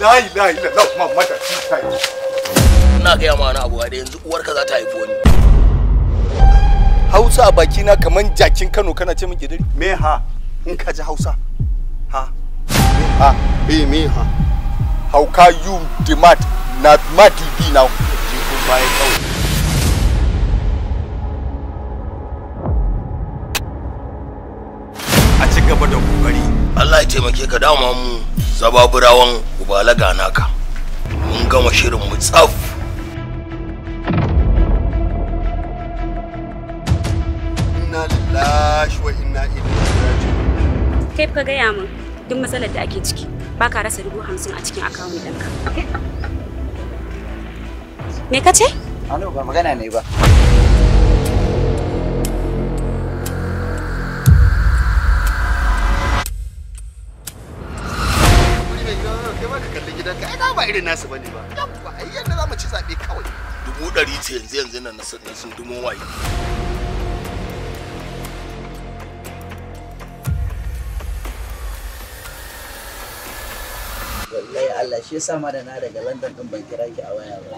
La ilaha illallah Muhammad Rasulullah. Ina gaya ma wani abu da yanzu uwarka za ta haifo ni. Hausa a bakina kaman jakin Kano kana ce min gidari. Me ha? In ka ji Hausa. Ha. Ha. Me me ha. Hauka you the mad na mad you be now. Jikun baya kawai. A ci gaba da kokari. Allah ya taimake ka dama mu zababurawan ubalaga naka. Mun gama shirin mu tsaf. Inna lillahi wa inna ilaihi raji'un. Kai ka gaya min duk matsalar da ake ciki ba ka rasa 50,000 a cikin akawun ɗinka. Me ka ce? Alo, ba magana ne ba. Ba irin nasu bane ba. Yawwa, ai yadda zamu ci zabe kawai. 100,000 ce yanzu yanzu nan na sun dumo waye. Wallahi Allah shi yasa ma da na daga London din ban kira ki a waya ba.